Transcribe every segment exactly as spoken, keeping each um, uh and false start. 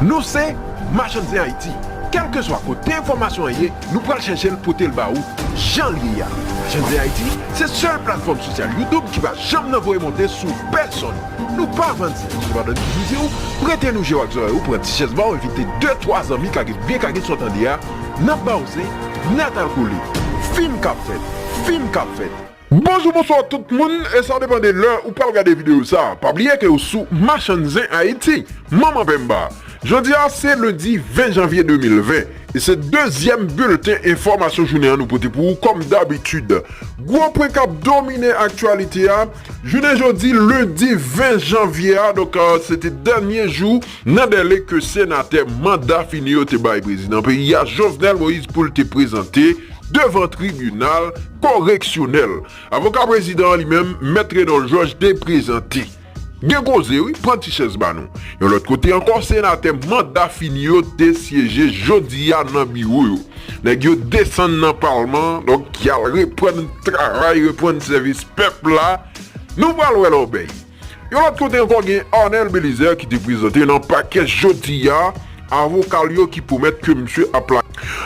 Nou se Machann Zen Ayiti. Kèlkeswa kote enfòmasyon an ye, nou pral chèche l pote l ba ou jan l ye a. Machann Zen Ayiti se sèl platfòm sosyal YouTube ki pa janm nan voye monte sou pèsonn. Nou pa vann zen. Sepandan, nou toujou di w, prete nou je w ak zòrèy ou, pran ti chèz ba w, envite de, twa zanmi, kage byen kage sa w tande a. N ap ba w zen, nèt al kole. Fim k ap fèt, fim k ap fèt. Bonjou, bonswa tout moun, e sa depann de lè ou pral gade videyo sa. Pa bliye ke ou sou Machann Zen Ayiti, Manman Pemba. Jodi a se lendi ven janvye de mil ven, e se dezyèm bilten enfòmasyon jounen an nou pote pou ou kòm dabitid. Gwo pwen k ap domine aktyalite a, jounen jodi lendi ven janvye a, donk, euh, se te dènye jou nan dèle ke senatè manda fini yo te bay prezidan peyi a, Jovenel Moïse, pou l te prezante devan tribinal koreksyonèl. Avoka prezidan an li menm, Mèt Renòl Jòj, te prezante. Gen koze, wi, pran ti chèz ba nou. Yon lòt kote ankò, senatè manda fini yo te syeje jodi a nan biwo yo. Nèg yo desann nan palman, donk y al reprann travay, reprann sèvis pèp la. Nou pral wè lòbèy. Yon lòt kote ankò, gen Arnel Belizaire ki te prezante nan pakè jodi a, avoka l yo ki pwomèt ke misye ap la.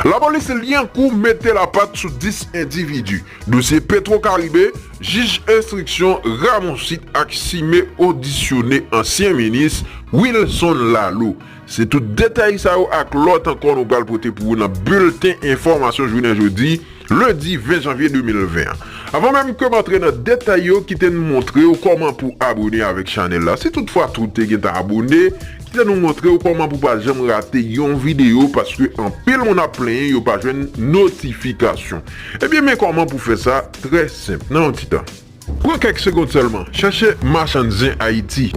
Lapolis Lyankou mete lapat sou dis endividi. Dosye Petro Caribe, jij enstriksyon Ramonsit ak Simé odisyone ansyen minis Wilson Lalo. Se tout detay sa yo ak lòt ankò nou pral pote pou ou nan bilten enfòmasyon jounen jodi, lendi ven janvye de mil ven an. Avan menm ke m antre nan detay yo, kite n montre w kòman pou abone avèk chanèl la. Si toutfwa tou te gentan abone, kite nou montre w kòman pou pa janm rate yon videyo, paske anpil moun ap plenyen yo pa jwenn notifikasyon. Ebyen, men kòman pou fè sa, trè senp, nan yon ti tan. Pran kèk segonn sèlman, chèche Machann Zen Ayiti.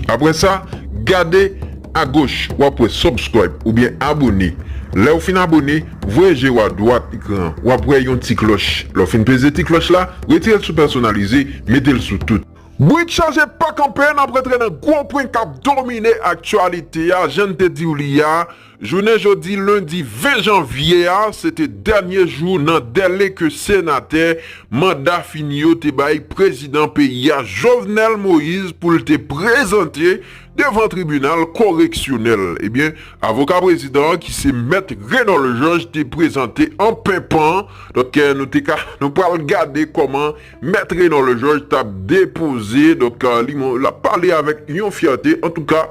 Apre sa, gade agoch, w ap wè subscribe oubyen abone. Lè w fin abone, voye je w adwat ekran an, w ap wè yon ti klòch. Lè w fin peze ti klòch la, retire l sou pèsonalize, mete l sou tout. Brit chaje pa kanpe, n ap rantre nan gwo pwen k ap domine aktyalite a, jan n te di w li a. Jounen jodi lendi ven janvye a, se te dènye jou nan dèle ke senatè manda fini yo te bay prezidan peyi a, Jovenel Moïse, pou l te prezante devan tribinal koreksyonèl. Ebyen, avoka prezidan an, ki se Mèt Renòl Jòj, te prezante an penpan. Donk, eh, nou te ka, nou pral gade kòman Mèt Renòl Jòj t ap depoze, donk, eh, li, l ap pale avèk yon fyète. Antouka,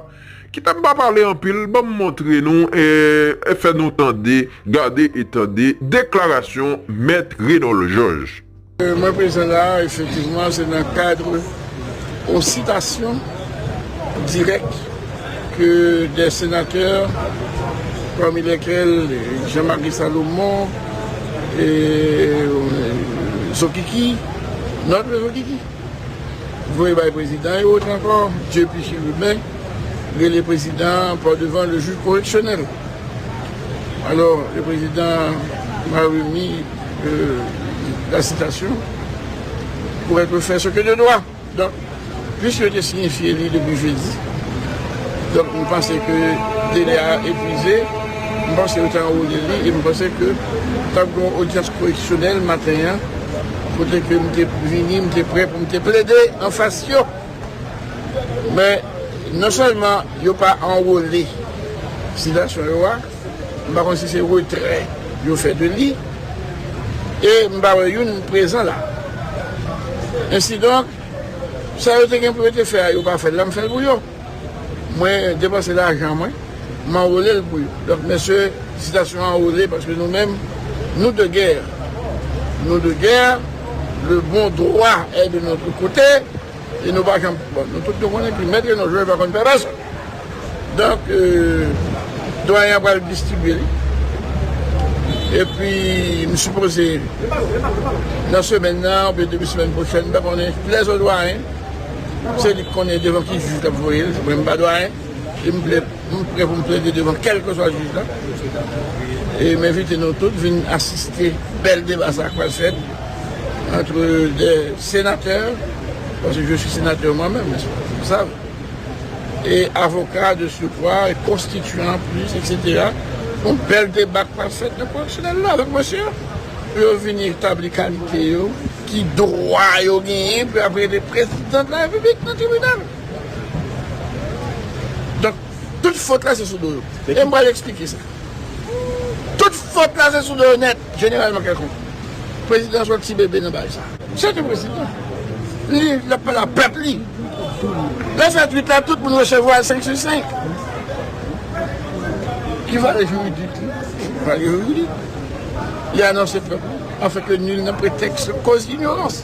kite m pa pale anpil, ban m montre nou e, e fè nou tande, gade e tande deklarasyon Mèt Renòl Jòj. Euh, mwen prezan la, efektivman, se nan kad yon sitasyon dirèk ke de senatè, pami lèkèl Jean-Marie Salomon, e, euh, Zokiki, nòt Zokiki. Voye bay prezidan e wot ankò, Dieu Pichiruben rele prezidan an pa devan le jij koreksyonèl. Alors, le président m'a remis, euh, la citation pour être fait ce que de droit. Donk, piske yo te siyifye li depi jedi, donk, m panse ke delè a epwize, m panse yo te anwole li, e m panse ke t ap gen yon odyans koreksyonèl maten an, kote ke m te vini, m te prè pou m te plede anfas yo. Men, non sèlman yo pa anwole sitasyon yo a, m pa konn si se retrè yo fè de li, e m pa wè youn prezan la. Ensidonk, sa yo te gen pou yo te fè a, yo pa fè l la, m fè l pou yo. Mwen depanse lajan mwen, m anwole l pou yo. Donk, mesye, sitasyon anwole, paske nou menm, nous de guerre. Nous de guerre, le bon droit est de notre côté, e nou pa janm, bon, nou tout nou konnen ke Mèt Renòl Jòj pa konn pè pèsonn. Donk, euh, dwayen an pral distribye li. Epi, m sipoze, nan semèn nan, oubyen debi semèn pwochèn, m pa konnen, lèzòt dwayen, se li k konnen devan ki jij l ap voye l, mwen m pa dwayen, e m vle M prè pou m plede devan kèlkeswa jij la. E m envite nou tout vin asiste bèl deba sa k pral fèt entre des sénateurs, parce que je suis sénateur moi-même, n'est-ce pas? Vous savez. Et avocat de surcroît, et constituant en plus, et cetera. Yon bèl deba k pral fèt nan koreksyonèl la avèk mesye yo. Pou yo vin etabli kalite yo, ki dwa yo genyen pou y ap rele prezidan de la repiblik nan tribinal. Tout fòt la se sou do yo. E m pral eksplike sa. Tout fòt la se sou do yo nèt, jeneralman kèlkonk. Prezidan se yon ti bebe nan bagay sa. Se te prezidan. Li, l ap pale a pèp li. Lè fèt uit la, tout moun resevwa l senk sou senk. Ki valè jiridik li? Valè jiridik. Li anonse pèp li. Afin que nul ne prétexte cause d'ignorance.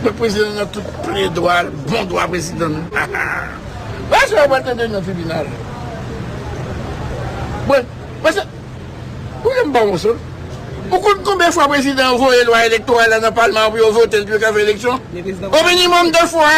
Donk prezidan nan tout plen dwa l, bon dwa prezidan nou. Wè sa yo pral tande nan tribinal. Bon, paske, ou menm pa wonson. Ou konn konbyen fwa prezidan an voye lwa elektoral la nan palman an pou yo vote l, pou yo ka fè eleksyon? O minimòm de fwa.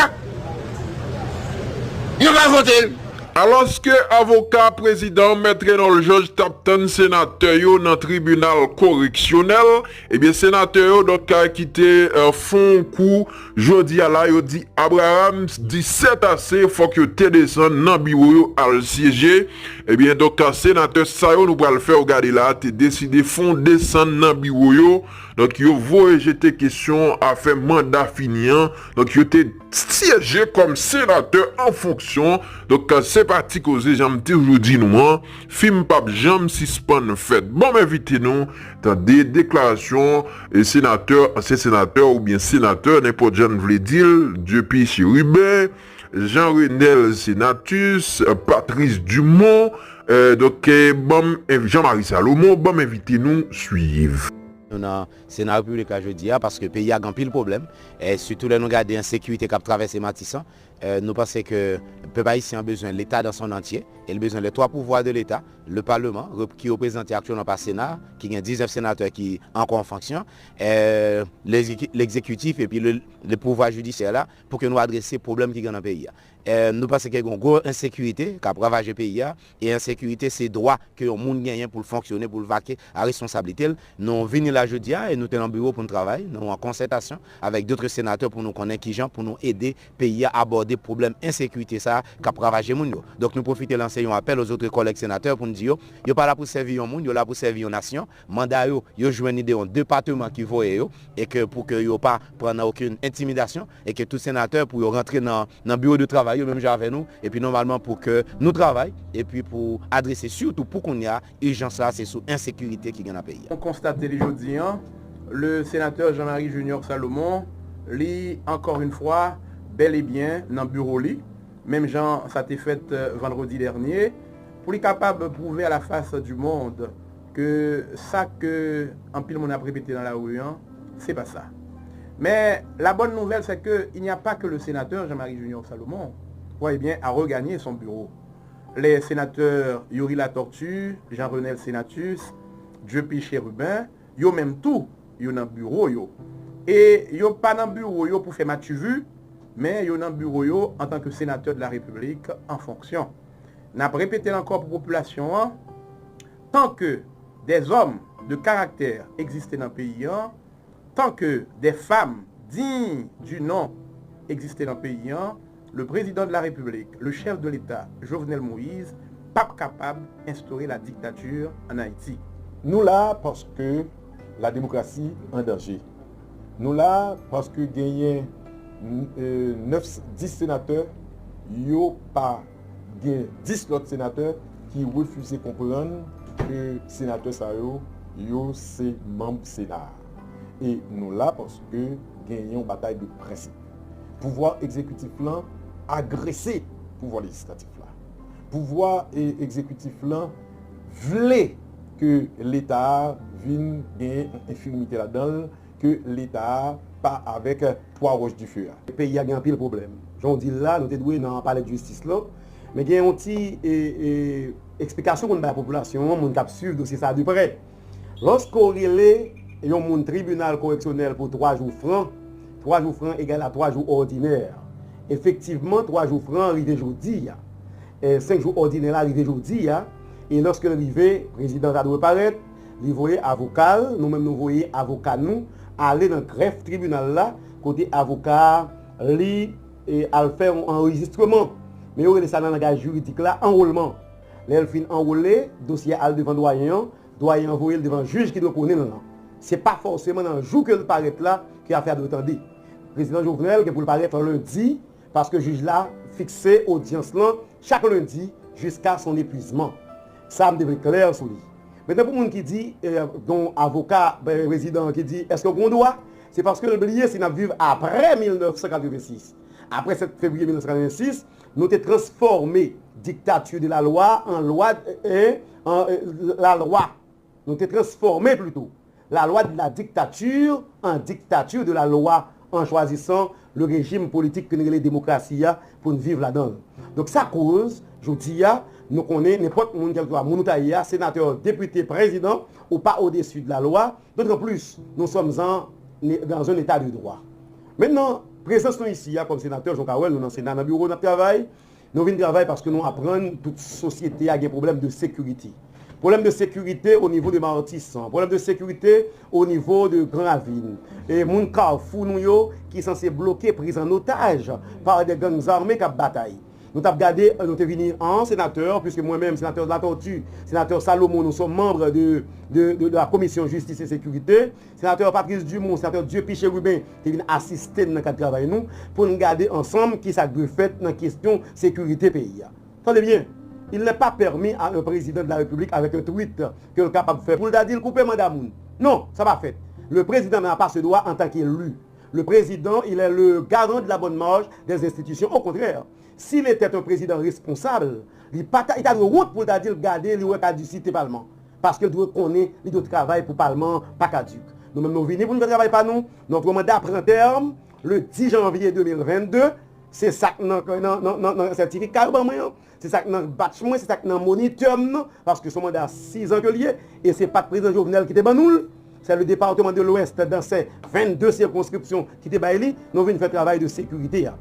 Yo pa vote l. Alòske avoka prezidan, Mèt Renold Georges, t ap tann senatè yo nan tribinal koreksyonèl, ebyen, senatè yo, donk, ki te, eh, fè yon kou jodi a la, yo di Abraham di sètase, fòk yo te desann nan biwo yo al syeje. Ebyen, donk, senatè sa yo nou pral fè w gade la, te deside fè yon desann nan biwo yo. Donk, yo voye jete kesyon afè manda fini an. Donk, yo te syeje kòm senatè an fonksyon. Donk, se pa ti koze, jan m toujou di nou an, fim p ap janm sispann fèt. Ban m envite nou tande deklarasyon, e, senatè, ansyen senatè oubyen senatè, nenpòt jan n vle di l, Dupuy Chérubin, Jean Renel Senatus, Patrice Dumont, e, donk, e, ban m, e, Jean Marie Salomon, ban m envite nou swiv. Nou nan Sena Repiblik la jodi a, paske peyi a gen anpil pwoblèm, e sitou lè nou gade ensekirite k ap travèse Matisan. E, nou panse ke pèp ayisyen an bezwen Leta dans son entier, e l bezwen les trois pouvoirs de l'État, le Parlement, rep-, ki reprezante aktyèlman pa Sena, ki gen diznèf senatè ki ankò an fonksyon, e, lezeki-, legzekitif epi le, le pouvwa jidisyè la, pou ke nou adrese pwoblèm ki gen nan peyi a. E, nou panse ke gen yon gwo ensekirite k ap ravaje peyi a, e ensekirite se dwa ke yon moun genyen pou l fonksyone, pou l vake a responsablite l. Nou vini la jodi a e nou te nan biwo pou n travay, nou an konsètasyon avèk dòt senatè pou nou konnen kijan pou nou ede peyi a abòde pwoblèm ensekirite sa a k ap ravaje moun yo. Donk, nou pwofite lanse yon apèl aux autres collègues sénateurs pou n di yo, yo pa la pou sèvi yon moun, yo la pou sèvi yon nasyon. Manda yo, yo jwenn li de yon depatman ki voye yo, e ke pou ke yo pa pran nan okenn entimidasyon, e ke tout senatè pou yo rantre nan, nan biwo de travay yo menm jan avè nou, epi nòmalman pou ke nou travay, epi pou adrese sitou pou kounye a, ijans la se sou ensekirite ki gen nan peyi a. Nou konstate li jodi a, le sénateur Jean-Marie Junior Salomon, li, encore une fois, bel et bien nan biwo li, menm jan sa te fèt, euh, vandredi dènye, pou li kapab pwouve à la face du monde ke sa ke anpil moun ap repete nan lari an, se pa sa. Mais la bonne nouvelle, c'est que il n'y a pas que le sénateur Jean-Marie Junior Salomon, voyez bien, a regagné son bureau. Les sénateurs Youri Latortue, Jean Renel Senatus, Dupuy Chérubin, yo menm tou, yo nan biwo yo. E yo pa nan biwo yo pou fè mativu, men yo nan biwo yo antanke senatè de la Repiblik an fonksyon. N ap repete l ankò pou popilasyon an, tant que des hommes de caractère egziste nan peyi an, tant que des femmes dignes du nom egziste nan peyi an, le président de la République, le chef de l'État, Jovenel Moïse, p ap kapab enstore la dictature en Haïti. Nou la paske la demokrasi an danje. Nou la paske genyen, euh, nèf, dis senatè, yo pa gen dis lòt senatè ki refize konprann ke senatè sa yo, yo se manm Sena a. E nou la paske genyen yon batay de prensip. Pouvwa egzekitif lan agrese pouvwa lejislatif la. Pouvwa, e, egzekitif lan vle ke Leta a vin gen enfimite ladan l, ke Leta a pa avèk twa wòch dife a. Peyi a gen anpil pwoblèm. Jan w di l la, nou te dwe nan palè jistis lan, men gen yon ti, e, e, eksplikasyon pou n bay popilasyon an, moun k ap swiv dosye sa a de prè. Lòske w rele yon moun tribinal koreksyonèl pou twa jou fran, twa jou fran egal a twa jou òdinè. Efektivman, twa jou fran an rive jodi a. E, senk jou òdinè la rive jodi a. E lòske l rive, prezidan sa dwe parèt, li voye avoka l, nou menm nou voye avoka nou, ale nan grèf tribinal la, kote avoka a, li, e, al fè yon anrejistreman. Men yo rele sa nan langaj jiridik la, anwolman. Lè l fin anwole, dosye a al devan dwayen an, dwayen an voye l devan jij ki dwe konnen l lan. Se pa fòseman nan jou ke l parèt la ke afè a dwe tande. Prezidan Jovenel gen pou l parèt lendi, paske jij la fikse odyans lan chak lendi jiska son epwizman. Sa a m te vle klè sou li. Mentnan, pou moun ki di, eh, gen yon avoka, eh, prezidan an ki di, èske w gen yon dwa? Se paske l bliye si n ap viv apre mil nèf san katrevensis. Apre sèt fevriye mil nèf san katrevensis, nou te transfòme dictature de la loi an lwa, eh, an, eh, lalwa. Nou te transfòme plito la loi de la dictature en dictature de la loi en choisissant le régime politique ke n rele demokrasi a pou n viv ladan l. Donk, sa koz, jodi a, nou konnen nenpòt moun, kèlkeswa moun ou ta ye a, senatè, depite, prezidan, ou pa au-dessus de la loi, d'autant plus, nous sommes en, dans un état de droit. Mentnan, prezans nou isi a, kòm senatè, jan w ka wè, nou nan Sena, nan biwo n ap travay, nou vin travay paske nou aprann tout sosyete a gen pwoblèm de sekirite. Pwoblèm de sekirite o nivo de Matisan, pwoblèm de sekirite o nivo de Gran Ravin. E moun Kafou nou yo ki sanse bloke, pris en otage par des gangs armés k ap batay. Nou t ap gade, nou te vini an senatè, puiske mwen menm, senatè Latortue, senatè Salomon, nous sommes membres de, de, de, de la commission justice et sécurité. Senatè Patrice Dumont, senatè Dieupi Chérubin te vin asiste n nan kad travay nou pou n gade ansanm kisa k dwe fèt nan kesyon sekirite peyi a. Tande byen, il n'est pas permis à un président de la République, avec un tweet ke l kapab fè, pou l ta di l koupe manda moun. Non, sa pa fèt. Le président n'a pas ce droit en tant qu'élu. Le président, il est le garant de la bonne marche des institutions. Au contraire, s'il était un président responsable, li pa ta, li ta dwe wont pou l ta di l gade, li wè kadisite palman. Paske l dwe konnen li dwe travay pou palman an pa kadik. Nou menm nou vini pou nou fè travay pa nou. Notre mandat prend terme le dix janvier deux mille vingt-deux. Se sa k nan, nan, nan, nan, nan sètifika yo ban mwen an. Se sa k nan batch mwen, se sa k nan monitè m nan. Paske se yon manda sizan ke l ye. E se pa t prezidan Jovenel ki te ban nou l. C'est le département de l'Ouest, dans ses vingt-deux circonscriptions, ki te bay li, nou vin fè travay de sekirite a.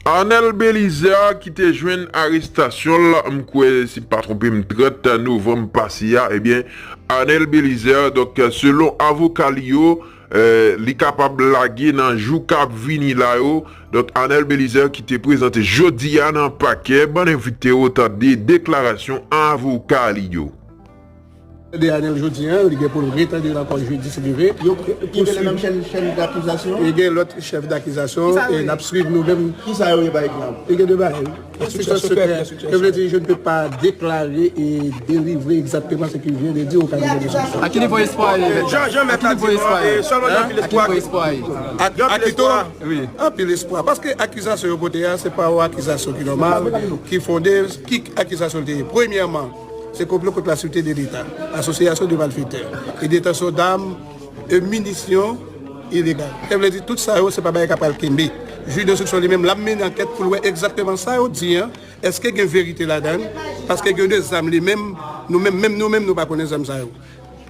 Arnel Belizaire ki te jwenn arestasyon l, m kwè, si m pa twonpe m, trant novanm pase a, ebyen, Arnel Belizaire, donk, selon avoka li yo, eh, li kapab lage nan jou k ap vini la yo. Donk, Arnel Belizaire ki te prezante jodi a nan pakè, bann envite yo tande deklarasyon avoka li yo. Tande Arnel jodi a, li gen pou l retande l ankò jedi si Dye vle. Yo, yo kenbe le menm chèn, chèn dakizasyon? Li gen lòt chèf dakizasyon, e n ap swiv nou menm. Kisa yo ye, pa egzanp? Li gen de bagay, wi. Enstriksyon sekrè. Yo vle di, je ne peux pas déclarer et délivrer exactement ce qu'il vient de dire au cabinet de soupçon. A ki nivo espwa ye? Jan, Jan Mèt la di nou an, e sèlman gen anpil espwa. A ki nivo espwa ye? Anpil espwa. Anpil espwa. Paske akizasyon yo pote a, se pa yon akizasyon ki nòmal, ki fonde, ki akizasyon l te ye. Premyèman, se konplo kont la sûreté de l'État, asosyasyon de malfetè, e detansyon dam e minisyon ilegal. Sa vle di tout sa yo, se pa bagay k ap pral kenbe. Jij denstriksyon li menm, l ap mennen ankèt pou l wè egzakteman sa yo di an, èske gen verite ladan l, paske gen de zam li menm, nou menm, menm nou menm, nou pa konnen zam sa yo.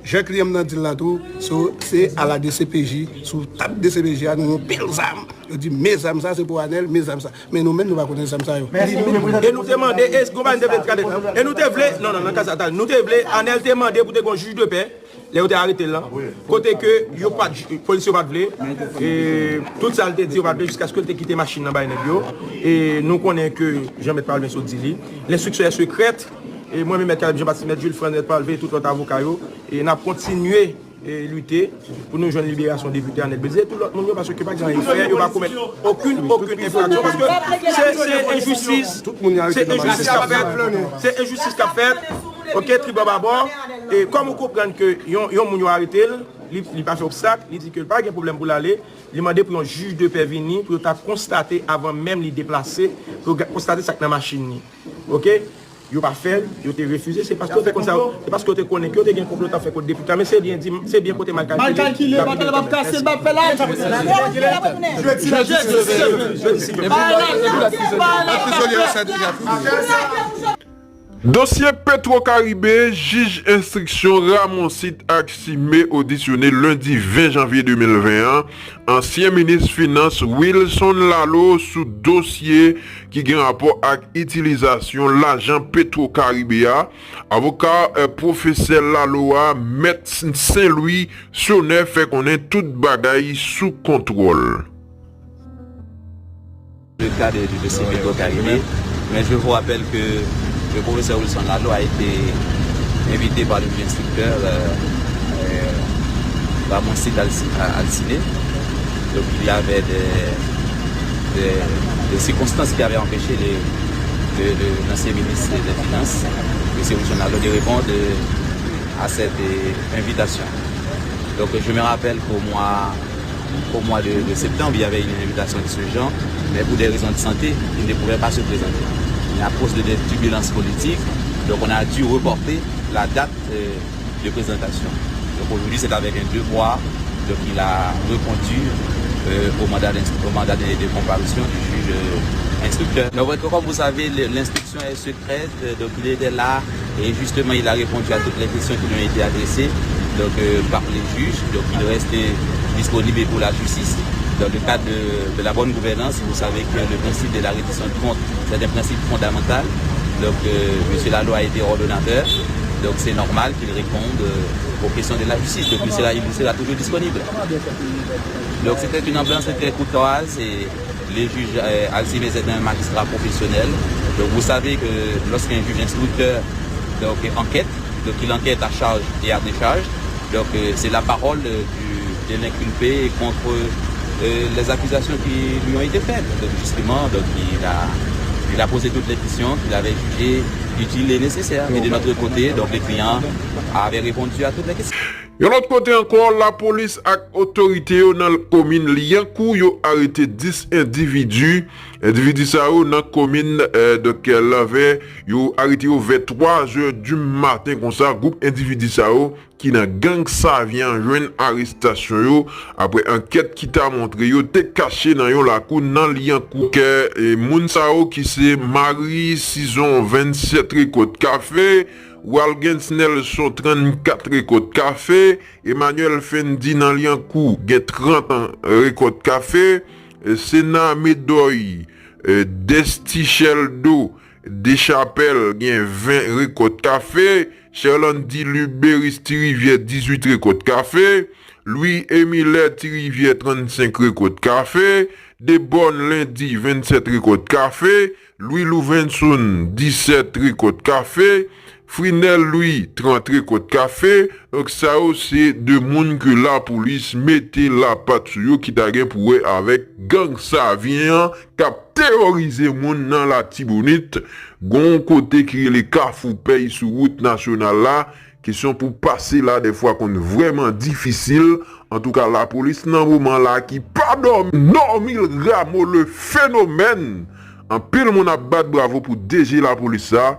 Jan kliyan m nan di l la tou, se, se a la D C P J, sou tab D C P J a, nou gen yon pil zam. Yo di, men zam sa, se pou Anèl, men zam sa. Men nou menm, nou pa konnen zam sa yo. E nou te mande, e nou te vle, gade, e nou te vle, non, non, nan ka sa, nou te vle, Anèl te mande pou te gen yon jij de pè, lè yo te arete l lan. Kote ke yo pa t, polis yo pa t vle, e tout sa l te di, yo pa t vle, jiskaske l te kite machin nan bay nèg yo. E nou konnen ke Jan Mèt Palmen sot di li, lenstriksyon è sekrèt. E mwen menm, Mèt Caleb Jean Baptiste, Mèt Jules Franz, Mèt Palvé, tout lòt avoka yo, e n ap kontinye, e lite pou nou jwenn liberasyon depite Anèl Belizaire, tout lòt moun yo, paske pa gen anyen k fè, yo pa komèt okenn, okenn enfraksyon, paske se, se enjistis, se enjistis k ap fèt, se enjistis k ap fèt, oke, tribò babò, e kòm ou konprann ke yon, yon moun yo arete l, li, li pa fè obstak, li di ke l pa gen pwoblèm pou l ale, li mande pou yon jij de pè vini, pou yo ta konstate avan menm li deplase, pou yo ga-, konstate sa k nan machin li, oke? Yo pa fè l, yo te refize, se paske yo te konn sa, se paske yo te konnen ke yo te gen konplo t ap fè kont depite a, men se byen di, se byen kote mal kalkile. Mal kalkile, mal kalkile, ap kase, l ap fè la. Jedi, jedi, jedi, jedi. Dosye Petro Caribe, jij enstriksyon Ramoncite Accimé odisyone lendi ven janvye de mil ven an, ansyen minis finans Wilson Laleau sou dosye ki gen rapò ak itilizasyon lajan Petro Caribe a. Avoka, eh, pwofesè Laleau a, Mèt Saint Louis Sionnet, fè konnen tout bagay sou kontwòl. Le cas de, du dossier Petro Caribe, mais je vous rappelle que le professeur Wilson Laleau a été invité par le juge instructeur, euh, euh, Ramoncite Alci-, Al-, Alcine. Donc, il y avait des, des, des circonstances qui avaient empêché les, de, de l'ancien ministre des Finances, M. Richard Nalot, de répondre, euh, à cette, euh, invitation. Donc, je me rappelle qu'au mois, au mois de, de septembre, il y avait une invitation de ce genre, mais pour des raisons de santé, il ne pouvait pas se présenter. Mais à cause de des turbulences politiques, donc on a dû reporter la date, euh, de présentation. Donc aujourd'hui, c'est avec un devoir. Donc il a répondu, euh, au mandat d'inst-, au mandat de, de comparution du juge, euh, instructeur. Donc, comme vous savez, le, l'instruction est secrète, euh, donc il était là et justement il a répondu à toutes les questions qui lui ont été adressées, donc, euh, par les juges. Donc il reste disponible pour la justice. Dans le cadre de, de la bonne gouvernance, vous savez que le principe de la reddition de comptes, c'est un principe fondamental. Donc, euh, M. Nalot a été ordonnateur. Donc c'est normal qu'il réponde, euh, aux questions de la justice. Donc il sera, il sera toujours disponible. Donc c'était une ambiance très courtoise et le juge, euh, Alcimé, c'est un magistrat professionnel. Donc vous savez que lorsqu'un juge instructeur, donc, enquête, donc il enquête à charge et à décharge. Donc, euh, c'est la parole, euh, du, de l'inculpé contre, euh, les accusations qui lui ont été faites. Donc justement, donc il a, il a posé toutes les questions qu'il avait jugées utiles et nécessaires. Et de notre côté, donc les clients avaient répondu à toutes les questions. Yon lòt kote ankò, lapolis ak otorite yo nan komin Lyankou yo arete dis endividi. Endividi sa yo nan komin, eh, donk, Lanvè, yo arete yo vè twa zè di maten konsa. Gwoup endividi sa yo ki nan gang Savyen an jwenn arestasyon yo apre ankèt ki ta montre yo te kache nan yon lakou nan Lyankou. Kè, eh, moun sa yo ki se Marie Sison, vennsèt rekòt kafe, Walgens Nelson, trannkat rekòt kafe, Emmanuel Fendi nan Lyankou, gen trant rekòt kafe, Sena Medoy, eh, Desti Cheldo, Dechapèl, gen ven rekòt kafe, Sherlandy Luberis Tirivyè, dizuit rekòt kafe, Louis Emile Tirivyè, trannsenk rekòt kafe, Debòn Lendi, vennsèt rekòt kafe, Louis Louvenson, disèt rekòt kafe, Frinel Louis, trant rekòt kafe. Donk sa yo se de moun ke lapolis mete lapat sou yo ki ta gen pou wè avèk gang Savyen an k ap teworize moun nan Latibonit. Gon kote ki rele Kafou Pèy sou wout nasyonal la. Kesyon pou pase la dèfwa konn vrèman difisil. Antouka, lapolis nan moman la ki pa dòmi, Normil Rameau le phénomène. Anpil moun ap bat bravo pou D G lapolis sa.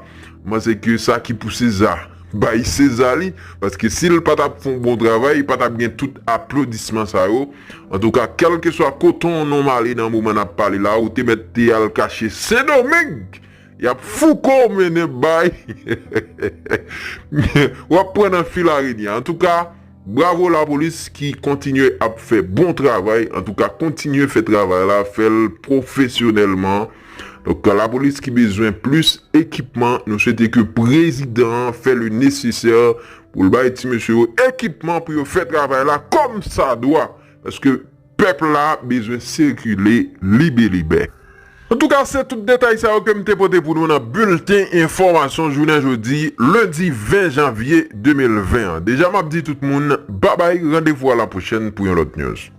M panse ke sa ki pou Seza, bay Seza li. Paske si l pa t ap fè yon bon travay, li pa t ap gen tout aplodisman sa yo. Antouka, kèlkeswa kote w nonm ale nan moman n ap pale la, ou te mèt te al kache Sendomeng. Y ap fouke w mennen bay. W ap pran nan fil arenye. Antouka, bravo lapolis ki kontinye ap fè bon travay. Antouka, kontinye fè travay la, fè l pwofesyonèlman. Donk, lapolis ki bezwen plis ekipman, nou swete ke prezidan an fè le nesesè pou l bay ti mesye yo ekipman pou yo fè travay la kòm sa dwa. Paske pèp la bezwen sikile libe libè. Antouka, se tout detay sa yo ke m te pote pou nou nan bilten enfòmasyon jounen jodi, lendi ven janvye de mil ven an. Deja, m ap di tout moun, babay, randevou a la pwochèn pou yon lòt news.